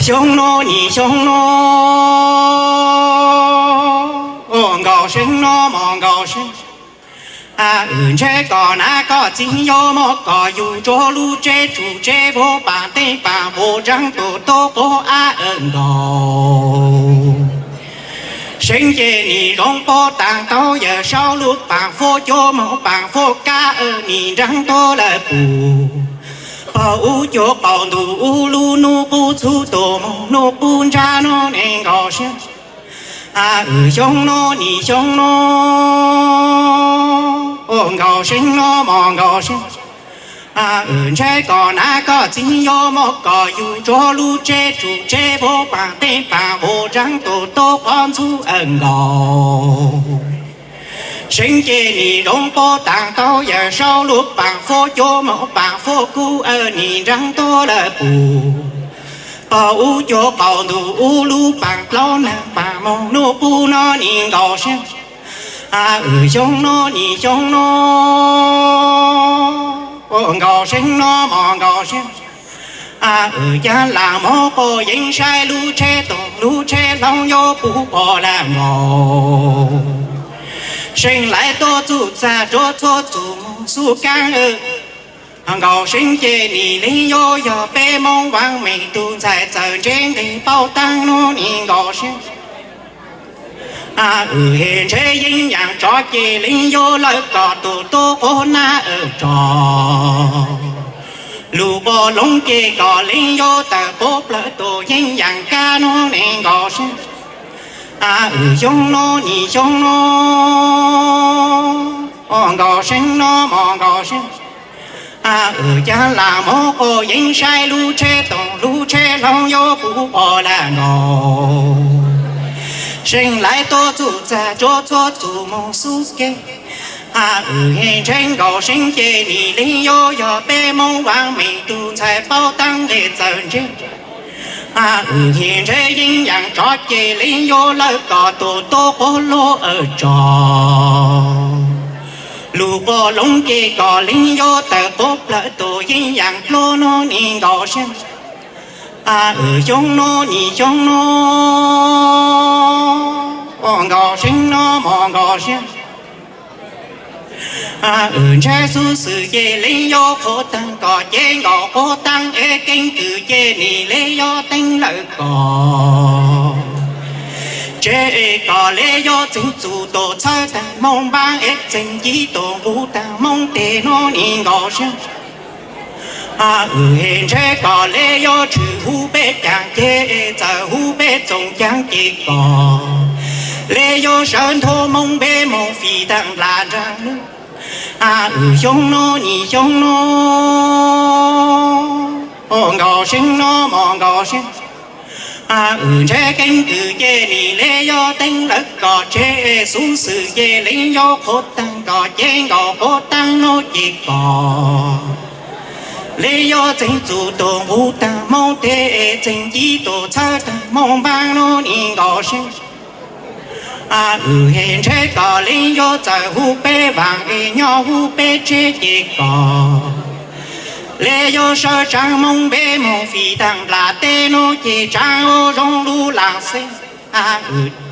Xyoo no nim xyoo no, nkaus seev no mos nkaus seev. Wb ntshe koj nab koj txiv yuav muab koj yug rua lub tsev tsum tsev vov paam teeb paam vov nreeg tus tub quav ab nkaus seev ces nim zoo pob taag tau yawm saub lub paam fuab cuab moog paam fuab kab nim nreeg tuab lawm pum. Pog ub cuab qaum ntuj ub lub nub qub txhub tus moog nub qub ntsab no ne nkaus seev. Wb xyoo no nim xyoo no, nkaus seev no mos nkaus seev. Wb ntshe koj nab koj txiv yuav muab koj yug rua lub tsev tsum tsev vov paam teeb paam vov nreeg tus tub quav ntxhub nkaus seev ces nim zoo pob taag tau yawm saub lub paam fuab cuab moog paam fuab kub nim nreeg tuab lawm pum. Pog ub cuab qaum ntuj ub lub paam dlaub naag paam moog nub qub no ne nkaus seev. Wb xyoo no nim xyoo no, nkaus seev no mos nkaus seev. Wb caag lam moog quas yeev saib lub tsheb toom lub tsheb hloov yuav pum quas lawm nkaus seev lawv tuaj txuj txag rua txhua txuj moog xub kaab. Nkaus seev ces nim le yuav yog peb Moob Vaaj Meem tug ntxhais txawm ntseb nqeg paub taag nub ne nkaus seev. Wb ntshe yeej yaam tsov ces le yuav lawv koj tus tub quav nab rov lug quas loov ces koj le yuav tawm quas plawg tus yeej yaam kab nub ne nkaus seev. Wb xyoo no nim xyoo no, nkaus seev no mos nkaus seev. Wb caag lam moog quas yeev saib lub tsheb toom lub tsheb hloov yuav pum quas lawm nkaus seev lawv tuaj txuj txag rua txhua txuj moog xub kev. Wb ntshe nkaus seev ces nim le yuav yog peb Moob Vaaj Meem tug ntxhais paub taag nqeg txawm ntseb. Wb ntshe yeej yaam tsov ces le yuav lawv koj tus tub quav luaj tso lug quas loov ces koj le yuav tawm quas plawg tus yeej yaam pluag nub ne nkaus seev. Wb xyoo no nim xyoo no, nkaus seev no mos nkaus seev. Wb ntshe xub xwm ces le yuav qhuav taag koj ces nkaus qhuav taag es keeb kwm ces nim le yuav teeb lawm koj tsev es koj le yuav txeev txum tus txhawb taag moog npaab es txeev ci tus nqug taag moog teg nub ne nkaus seev. Wb ntshe koj le yuav tshwm huv peb caag ces txawm huv peb txoom caag ces koj le yuav sawv nthua moog peb moog fim taag nplas nraag nub. Wb xyoo no nim xyoo no, nkaus seev no mos nkaus seev. Wb ntshe keeb kwm ces nim le yuav teeb lawv koj tsev es xub xwm ces le yuav qhuav taag koj ces nkaus qhuav taag nub ces koj le yuav txeev txum tus nqug taag moog teg es txeev ci tus txhawb taag moog npaab nub ne nkaus seev. Wb ntshe koj le yuav txawm huv peb vaam es nyob huv peb tsev ces koj le yuav sawv tsaav moog peb moog fim taag nplas teb nub ces tsaav ua zoo lub laam xeeb. Wb